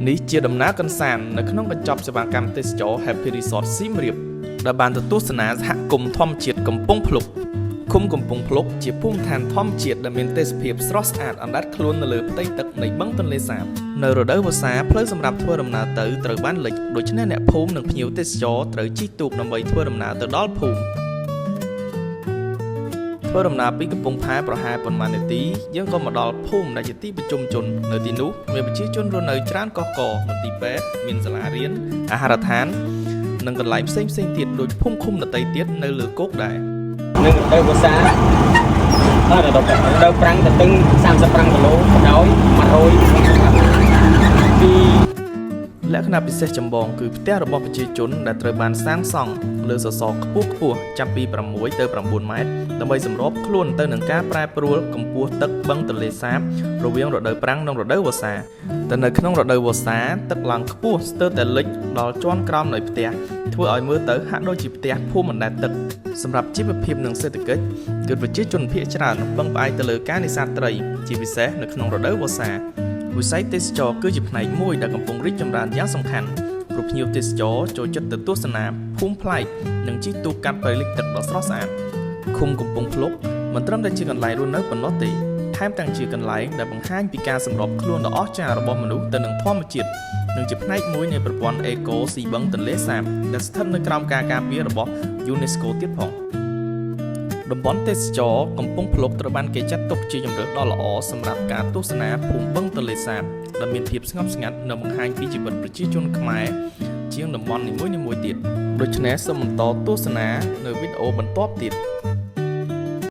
នេះជាដំណើរកម្សាន្តនៅក្នុងកញ្ចប់សេវាកម្មទេសចរ Happy Resort សៀមរាបដែលបានទៅទស្សនាសហគមន៍ធម្មជាតិកំពង់ភ្លុកឃុំកំពង់ភ្លុកជាភូមិឋានធម្មជាតិដែលមានទេសភាពស្រស់ស្អាតអណ្ដែតខ្លួននៅលើផ្ទៃទឹកនៃបឹងទន្លេសាបនៅរដូវវស្សាផ្លូវសម្រាប់ធ្វើដំណើរទៅត្រូវបានលិចដូច្នេះអ្នកភូមិនិងភ្ញៀវទេសចរត្រូវជិះទូកដើម្បីធ្វើដំណើរទៅដល់ភូមិ ធ្វើដំណើរពីកំពង់ផែប្រហែលប៉ុន្មាននាទីយើងក៏មកដល់ភូមិដែលជាទីប្រជុំជននៅទីនោះមានប្រជាជនរស់នៅច្រើនកុះករមន្ទីរពេទ្យមានសាលារៀនអាហារដ្ឋាននិងកន្លែងផ្សេងៗទៀតដូចភូមិឃុំដទៃទៀតនៅលើគោកដែរ នឹងរដូវវស្សាអឺរដូវរដូវប្រាំងទៅទឹង35គីឡូក៏ដោយ100ពី លក្ខណៈពិសេសចម្បងគឺផ្ទះរបស់ប្រជាជនដែលត្រូវបានសាងសង់លើសសរខ្ពស់ខ្ពស់ចាប់ពី6ទៅ9ម៉ែត្រដើម្បីសម្របខ្លួនទៅនឹងការប្រែប្រួលកម្ពស់ទឹកបឹងទន្លេសាបរវាងរដូវប្រាំងនិងរដូវវស្សាតែនៅក្នុងរដូវវស្សាទឹកឡើងខ្ពស់ស្ទើរតែលិចដល់ជាន់ក្រោមនៃផ្ទះធ្វើឲ្យមើលទៅហាក់ដូចជាផ្ទះភូមិអណ្ដែតទឹកសម្រាប់ជីវភាពនិងសេដ្ឋកិច្ចគឺប្រជាជនភាគច្រើនពឹងផ្អែកទៅលើការនេសាទត្រីជាពិសេសនៅក្នុងរដូវវស្សា វិស័យទេសចរគឺជាផ្នែកមួយដែលកំពុងរីកចម្រើនយ៉ាងសំខាន់ព្រោះភ្ញៀវទេសចរចូលចិត្តទៅទស្សនាភូមិប្លែកនិងជិះទូកកាត់ព្រៃលិចទឹកដ៏ស្រស់ស្អាតឃុំកំពង់ភ្លុកមិនត្រឹមតែជាកន្លែងរស់នៅប៉ុណ្ណោះទេថែមទាំងជាកន្លែងដែលបង្ហាញពីការសម្របខ្លួនដ៏អស្ចារ្យរបស់មនុស្សទៅនឹងធម្មជាតិនិងជាផ្នែកមួយនៃប្រព័ន្ធអេកូស៊ីបឹងទន្លេសាបដែលស្ថិតនៅក្រោមការការពាររបស់ UNESCO ទៀតផង តំបន់ទេសចរកំពង់ភ្លុកត្រូវបានគេចាត់ទុកជាជម្រើសដ៏ល្អសម្រាប់ការទស្សនាភូមិបឹងទន្លេសាបដែលមានភាពស្ងប់ស្ងាត់និងបង្ហាញពីជីវិតប្រជាជនខ្មែរជាងតំបន់នីមួយៗទៀតដូច្នេះសូមបន្តទស្សនានៅវីដេអូបន្ទាប់ទៀត។